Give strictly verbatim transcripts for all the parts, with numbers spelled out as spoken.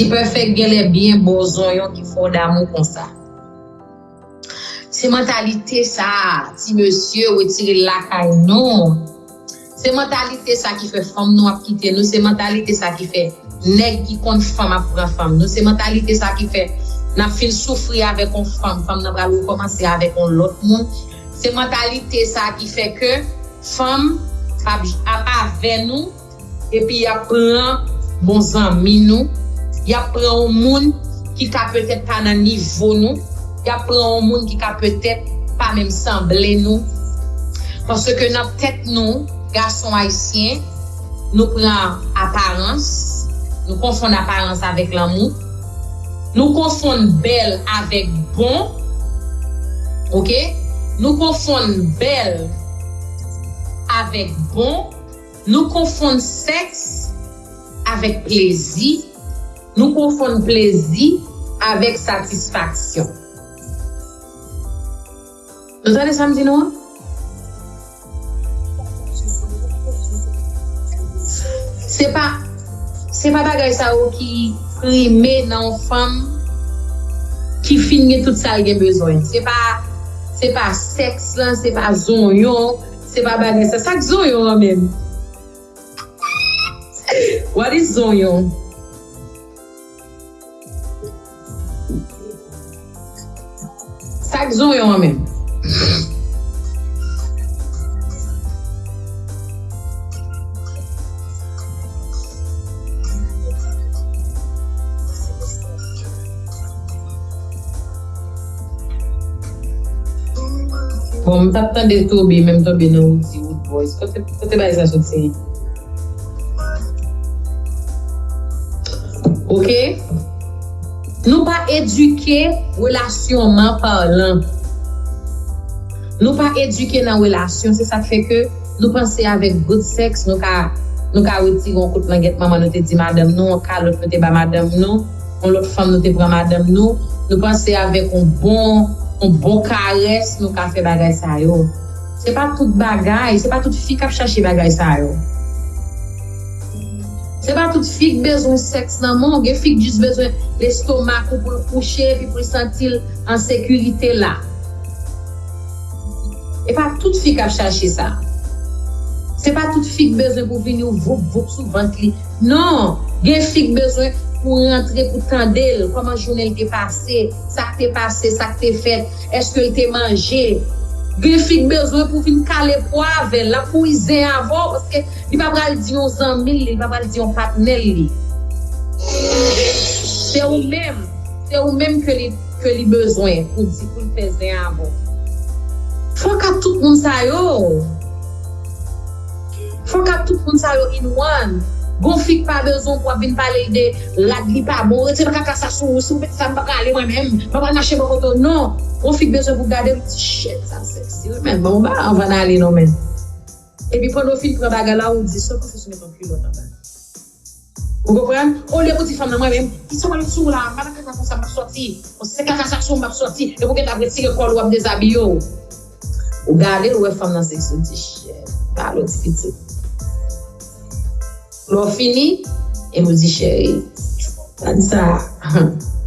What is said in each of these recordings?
Ti pèfèk genlè byen ba w zonyon ki fè w damou konsa. Se mantalite sa a, ti mesye, retire l lakay nou. Se mantalite sa ki fè fanm nou ap kite nou. Se mantalite sa ki fè nèg ki konn fanm ap pran fanm nou. Se mantalite sa ki fè n ap fin soufri avèk yon fanm, fanm nan pral rekòmanse avèk yon lòt moun. Se mantalite sa ki fè ke fanm ap, ap avè nou, epi y ap pran bon zanmi nou, y ap pran yon moun ki ka petèt pa nan nivo nou, y ap pran yon moun ki ka petèt pa menm sanble nou. Paske nan tèt nou, gason ayisyen, nou pran aparans, nou konfonn aparans avèk lanmou, nou konfonn bèl avèk bon, oke? Nou konfonn bèl avèk bon, nou konfonn sèks avèk plezi, nou konfonn plezi avèk satisfaksyon. Nou tande sa m di nou an? Se pa, se pa bagay sa yo ki prime nan yon fanm ki fin gen tout sa l gen bezwen. Se pa, se pa sèks lan, se pa zonyon, se pa bagay sa. Sa k zonyon an menm? What is zonyon? Sa k zonyon an menm? Bon, m t ap tande Toby, men m tonbe nan Woody, Wood Boys. Kote, kote bagay sa soti? Oke? Nou pa edike relasyonman palan. Nou pa edike nan relasyon, se sa k fè ke nou panse avèk good sex, nou ka, nou ka retire yon kout langèt manman nou te di madanm nou, yon kalòt nou te ba madanm nou, yon lòt fanm nou te pran madanm nou, nou panse avèk yon bon, yon bon karès, nou ka fè bagay sa yo. Se pa tout bagay, se pa tout fi k ap chache bagay sa yo. Se pa tout fi k bezwen sèks nan men w. Gen fi k jis bezwen lestomak ou pou l kouche epi pou l santi l an sekirite la. E pa tout fi k ap chache sa. Se pa tout fi k bezwen pou vini w voup voup sou vant li. Non, gen fi k bezwen pou rantre pou tande l, kòman jounen l te pase, sa k te pase, sa k te fèt, èske l te manje. Gen fi k bezwen pou vin kale po avè l, l ap kouri zen avè w, paske li pa pral di yon zanmi l, li pa pral di yon patnè l li. Se ou menm, se ou menm ke li, ke li bezwen pou di, pou l fè zen avè w. Fòk a tout moun sa yo. Fòk a tout moun sa yo in one. Gon fi k pa bezwen pou w ap vin pale l de rad li pa bon. Retire kaka sa sou ou. Si w met sa, m pa prale mwen menm. M pa pral mache bò kote w. Non. Gon fi k bezwen pou gade l, di, "Shit, sa sexy wi, men. Bon, ba, anvan n ale non, men." Epi pandan w fin pran bagay la, ou di, "Sa w panse si w met yon kilòt anba?" Ou konprann? Olye pou di fanm nan, "Mwen menm, ki sa w met sou ou la? M pa nan kaka konsa, m ap sòti. Bon, se kaka sa sou m ap sòti." Epi w gentan ap retire kòl ou, ap dezabiye w. Ou gade l, ou wè fanm nan seksi, ou di, "Shit, pale w ti pitit." Lè w fini, epi ou di, "Cheri, gad sa."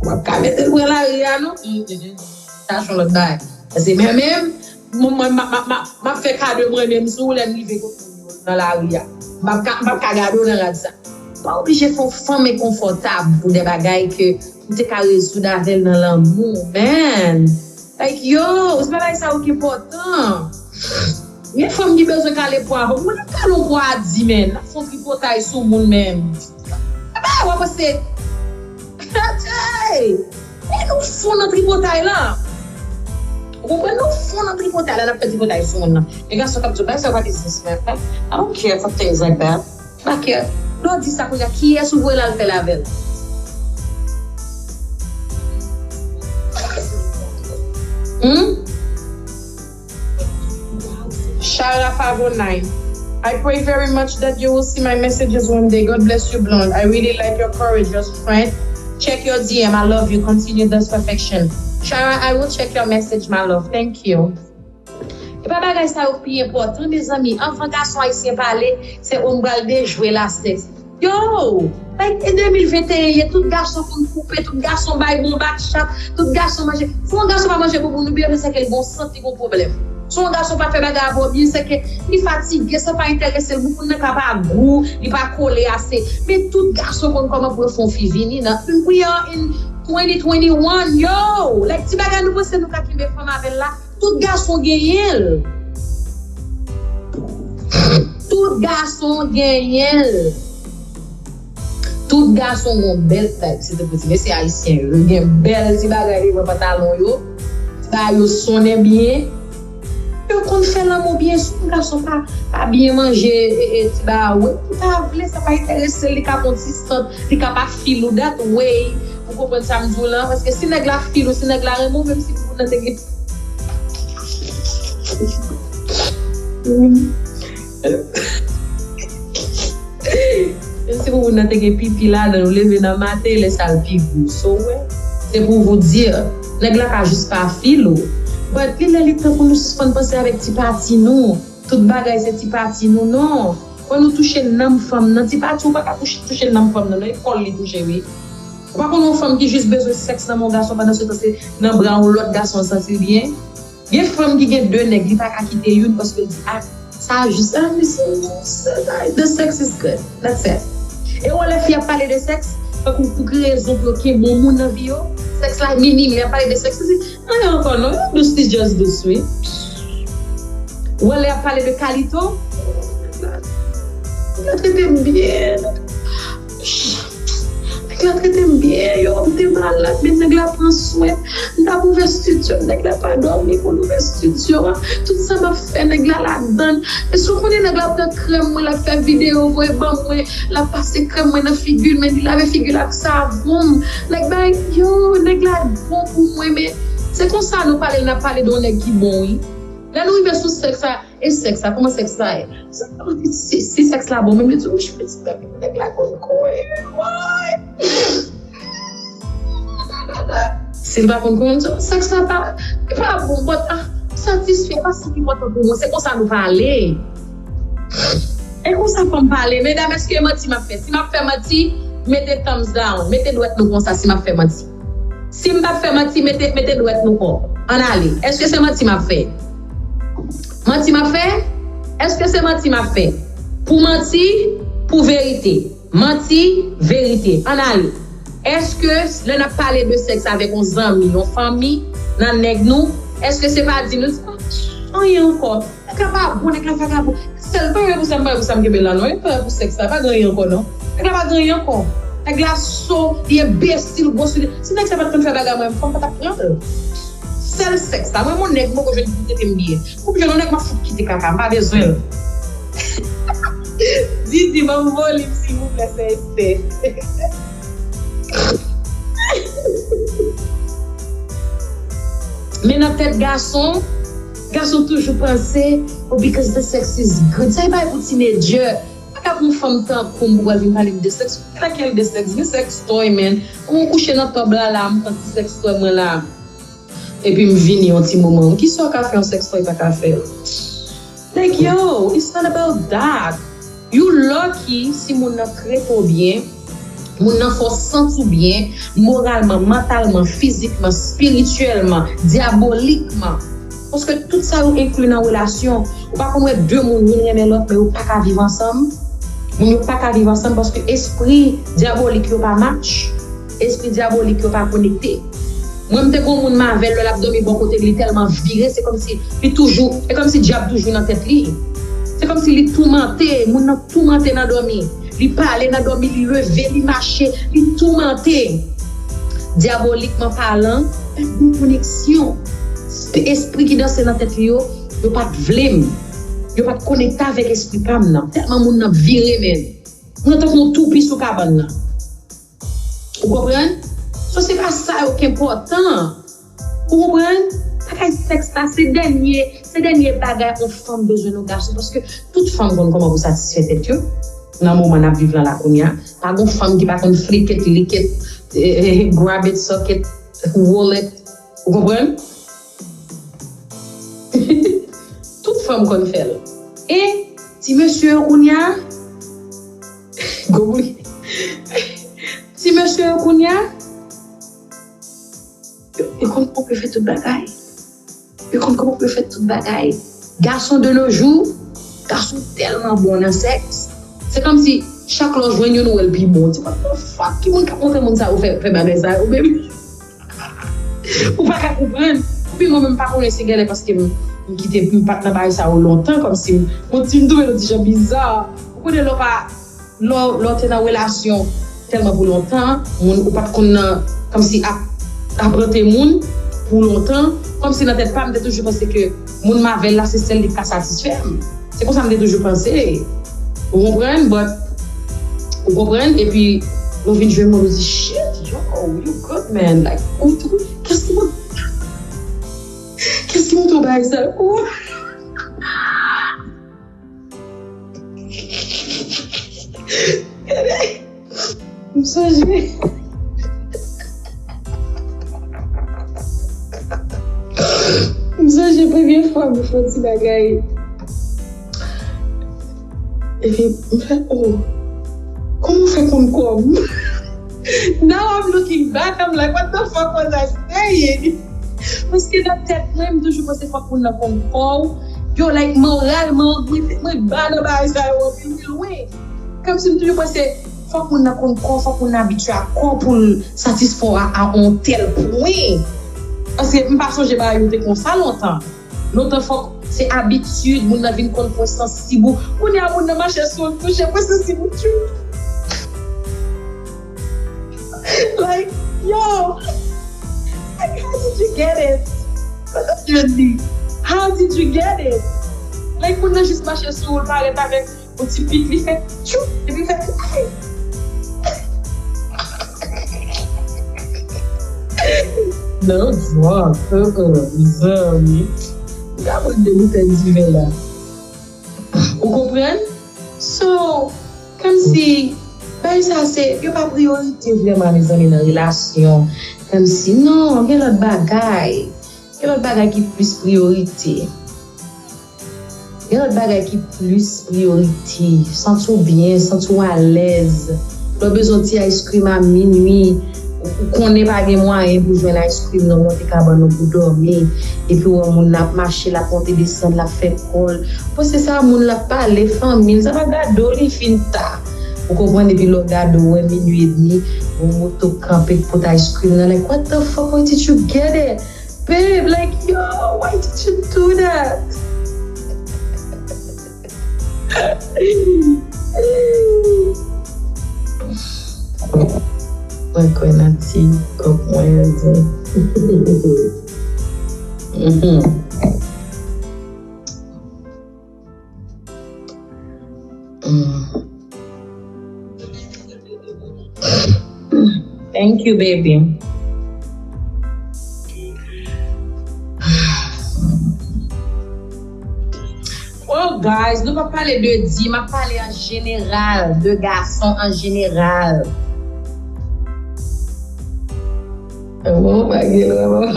W ap ka mete l pran lari a, non? Sa se yon lòt bagay. Paske mwen menm, mwen, mwen, m ap, m ap, m ap, m ap fè kado mwen menm sou ou lè m rive kot moun yo nan lari a. M p ap ka, m p ap ka gade w nan rad sa. Pa oblije fè yon fanm enkonfòtab pou de bagay ke ou te ka rezoud avè l nan lanmou, man. Like, yo, se bagay sa yo ki enpòtan. Gen fanm ki bezwen kale po avè w. Mwen ap kale yon po a di, man. N ap fè yon tripotay sou moun, man. Epa, w ap panse. Hey! E nou fou nan tripotay la. Ou konprann? Nou fou nan tripotay la, n ap fè tripotay sou moun nan. Gen gason k ap di w, "Bagay sa yo pa biznis, man. I don't care for things like that." Bakè, lè w di sa kounye a, kiyès ou voye l al fè l avè l? Hmm? Shara Favo nine. I pray very much that you will see my messages one day. God bless you, Blonde. I really like your courage, your strength. Check your D M. I love you. Continue this perfection. Shara, I will check your message, my love. Thank you. E pa bagay sa yo k pi enpòtan, mezanmi. Anvan gason ayisyen pale, se, "O, m pral dejwe la, sèks." Yo! Like, e de mil venteyen ye, tout gason konn koupe, tout gason bay bonba chat, tout gason manje. Si yon gason pa manje bouboun ou byen, se ke l gon sant, li gon pwoblèm. Si yon gason pa fè bagay avè w byen, se ke li fatige, sa pa enterese l, bouboun nan ka pa gou, li pa kole ase. Men tout gason konn kòman pou yo fè yon fi vini nan. We are in twenty twenty-one, yo! Like, ti bagay nou panse nou ka kenbe fanm avè l la, tout gason genyen l. Tout gason genyen l. Tout gason gon bèl type, se tankou ti mesye ayisyen yo. Yo gen bèl ti bagay devan pantalon yo. Ti bagay yo sonnen byen. Yo konn fè lanmou byen. Si yon gason pa, pa byen manje, e, e, ti bagay, wi, li pa vle, sa pa enterese l, li ka pran ti sant, li ka pa feel ou that way. Ou konprann sa m di w lan? Paske si nèg la feel ou, si nèg la renmen w, menm si moun nan te gen Menm si pou moun nan te gen pipi ladan l, ou leve nan maten, lè sa l pi gou. So, w wè, se pou vous dire, nèg la ka jis pa feel ou. But li lè li tan pou nou sispann panse avèk ti pati nou. Tout bagay se ti pati nou, non. Fò nou touche nanm fanm nan. Ti pati ou pa ka touche, touche nanm fanm nan, non. E kò l li touche, wi. Ou pa konn yon fanm ki jis bezwen sèks nan men yon gason pandan se tan se nan bra yon lòt gason l santi l byen? Gen fanm ki gen de nèg, li pa ka kite youn paske l di, ah, sa jis, ah, men se, se, the sex is good. That's it. E wè lè fi ap pale de sèks, tankou pou ki rezon pou yo kenbe yon moun nan vi yo, sèks la minim, lè y ap pale de sèks, yo di, anyen ankò non, yo dous, li just dous, wi. Wè lè y ap pale de kalito, nèg la trete m byen. Nèg la trete m byen, yo, m te malad, men nèg la pran swen m. M t ap ouvè estidyo m, nèg la pa dòmi pou l ouvè estidyo a. Tout sa m ap fè, nèg la ladan l. Èske w konnen nèg la pran krèm mwen, l ap fè videyo, voye ban mwen, l ap pase krèm mwen nan figi l, men li lave figi l ak savon m. Nèg bay, yo, nèg la bon pou mwen, men se konsa nou pale, n ap pale de yon nèg ki bon, wi. Lè nou rive sou sèks la, e sèks la, kòman sèks la ye? Si, si sèks la bon, menm li di, "Wouch, pitit, nèg la konn kouye, woy." Si l pa konn kouye, sèks la pa, li pa bon, but, ah, satisfè, pa sa ki enpòtan pou mwen, se konsa nou pale. E konsa fanm pale, medam, èske manti m ap fè? Si m ap fè manti, mete thumbs down, mete dwèt nou konsa si m ap fè manti. Si m p ap fè manti, mete, mete dwèt nou kò. Ann ale. Èske se manti m ap fè? Manti m ap fè? Èske se manti m ap fè? Pou manti, pou verite. Manti, verite. Ann ale. Èske lè n ap pale de sèks avèk yon zanmi, yon fanmi, nan nèg nou, èske se pa di nou, "Ah, anyen ankò. Nèg la pa bon, nèg la vagabon." Sèl pa pou sa m pa pou sa m kenbe la non. E pa pou sèks la, pa gen anyen ankò non. Nèg la pa gen anyen ankò. Nèg la so, li enbesil, gwo sou li. Si nèg sa pa t konn fè bagay mwen, fanm pa t ap pran l. Sèl sèks la. Mwen, mon nèg, m poko jwenn pou tete m byen. Pou m jwenn yon nèg, m ap fout kite kaka, m pa bezwen l. Didi, ban m volim, silvouplè, sè Estè. Men nan tèt gason, gason toujou panse, "Oh, because the sex is good." Sa e bay pou teenager. Pa ka pou yon fanm tankou m pou pral vin pale m de sèks. Lakèl de sèks? Gen sèks toy, man. Ou kouche nan tòb la, la, m pran ti sèks toy mwen la. Epi m vini yon ti moman. Kisa w ka fè yon sèks toy pa ka fè? Like, yo, it's not about that. You lucky si moun nan trete w byen, moun nan fè w santi w byen, moralman, mantalman, fizikman, espirityèlman, dyabolikman. Paske tout sa yo enkli nan relasyon. Ou pa konn wè de moun, youn renmen lòt, men yo pa ka viv ansanm. Moun yo pa ka viv ansanm paske espri dyabolik yo pa match, espri dyabolik yo pa konekte. Mwen, m te gon moun m avè l, lè l ap dòmi bò kote m, li tèlman vire, se kòmsi li toujou, se kòmsi dyab toujou nan tèt li. Se kòmsi li toumante, moun nan toumante nan dòmi. Li pale nan dòmi, li leve, li mache, li toumante. Dyabolikman palan, pa t gen koneksyon. Esp-, espri ki danse nan tèt li yo, yo pa t vle m. Yo pa t konekte avèk espri pa m nan. Tèlman moun nan vire, men. Moun nan tankou yon toupi sou kabann nan. Ou konprann? So, se pa sa yo ki enpòtan. Ou konprann? Bagay sèks la, se dènye, se dènye bagay yon fanm bezwen nan gason, paske tout fanm konn kòman pou satisfè tèt yo. Nan moman n ap viv lan la kounye a, pa gon fanm ki pa konn flick it, lick it, eh, eh, grab it, suck it, roll it. Ou konprann? Tout fanm konn fè l. E ti mesye yo kounye a, gwo bri. Yo fè tout bagay. Yo konn kòman pou yo fè tout bagay. Gason de nos jours, gason tèlman bon nan sèks. Se kòmsi chak lè w jwenn youn, ou wè l pi bon. Ti, what the fuck? Ki moun k ap montre moun sa yo fè, fè bagay sa yo, baby? Ou pa ka konprann. Epi mwen menm, m pa konnen se genlè paske m, m kite, m pa t nan bagay sa yo lontan, kòmsi m, mwen ti, m twouve l ti jan biza. Ou konnen lè w pa, lè w, lè w te nan relasyon tèlman pou lontan, moun, ou pa t konn nan, kòmsi ap, ap rate moun pou lontan, kòmsi nan tèt pa m, m te toujou panse ke moun m avè l la, se sèl li k ka satisfè m. Se konsa m te toujou panse. Ou konprann? But, ou konprann? Epi, lè w vin jwenn mwen, ou di, shit, yo, you good, man. Like, ou tou, kiyès ki mont-, kiyès ki montre w bagay sa? Ou, m sonje. M sonje premye fwa mwen fè yon ti bagay. Epi, m fè, oh, kòman w fè konn kò m? Now I'm looking back, I'm like, what the fuck was I saying? Paske nan tèt mwen, m toujou panse fòk moun nan konn kò w. Yo, like, moralman, mwen, mwen ba nan bagay sa yo anpil, pi lwen. Kòmsi m toujou panse fòk moun nan konn kò, fòk moun nan abitye ak kò pou l satisfè w a, a yon tèl pwen. Paske m pa sonje bagay yo te konsa lontan. Lontan fòk se abitid, moun nan vin konn pwen sansib ou. Kounye a moun nan mache sou w, touche pwen sansib ou, tchou. Like, yo, like, how did you get it? How did you get it? Like, moun nan jis mache sou w, l parèt avèk yon ti pik, li fè tchou, epi fè ay. Non, dròg, uh-uh, zanmi. M ka pran de boutèy diven la. Ou konprann? So, kòmsi, bagay sa se, yo pa priyorite vrèman, mezanmi, nan relasyon. Kòmsi, non, gen lòt bagay. Gen lòt bagay ki plis priyorite. Gen lòt bagay ki plis priyorite. Santi w byen, santi w alèz. Lè w bezwen yon ti ice cream a minui, ou, ou konnen pa gen mwayen pou jwenn ice cream nan, monte kabann ou pou dòmi. Epi w wè moun nan ap mache, l ap monte desann, l ap fè kò l. Bon, se sa moun l ap pale, fanmi l, sa pa gade w, li fin ta. Ou konprann, epi lè w gade w, wè minui edmi, yon moto kanpe k pote ice cream nan, like, what the fuck, where did you get it? Babe, like, yo, why did you do that? Mwen kwè nan ti kòk mwen an di. Mhm. Mm. Thank you, baby. Well, guys, nou pa pale de di, m ap pale an jeneral, de gason an jeneral. Bon, bagay la, bon.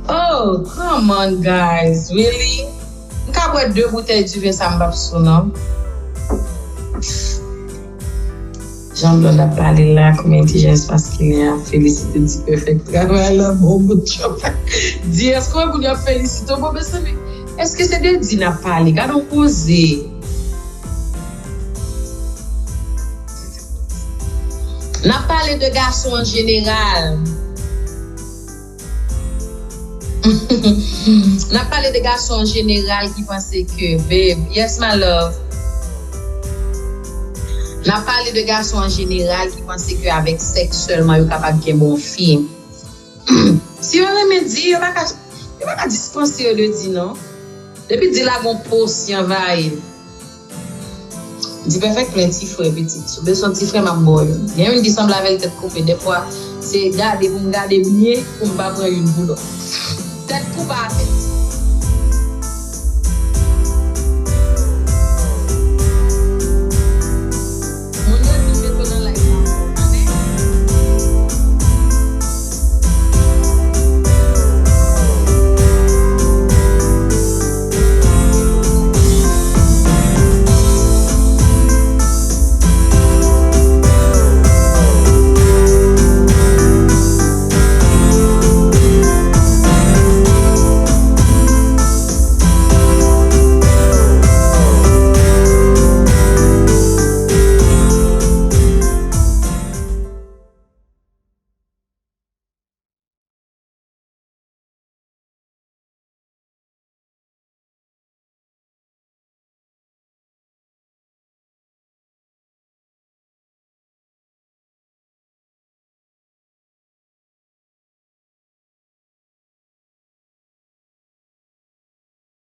Oh, come on, guys. Really? M ka bwè de boutèy diven sa, m p ap sou, non. Jan Blonde ap pale la, konbyen ti jan espas ki gen ap felisite Di Perfect travay la, bon bout djòb. Di, èske w wè moun yo ap felisite w? Bon, mezanmi, èske se de Di n ap pale? Gade yon koze. N ap pale de gason an jeneral. N ap pale de gason an jeneral ki panse ke, babe, yes, my love. N ap pale de gason an jeneral ki panse ke avèk sèks sèlman yo kapab gen bon fi. Si yo renmen Di, yo pa ka, yo pa ka dispanse yo de Di, non. Depi Di la gon po, si anvayi l. Di Perfect plen ti frè pitit. Si w bezwen ti frè, m ap ba w youn. Gen youn ki sanble avè l tèt koupe. Dèfwa, se gade pou m gade byen, pou m pa pran youn pou lòt. Tèt koupe avè l.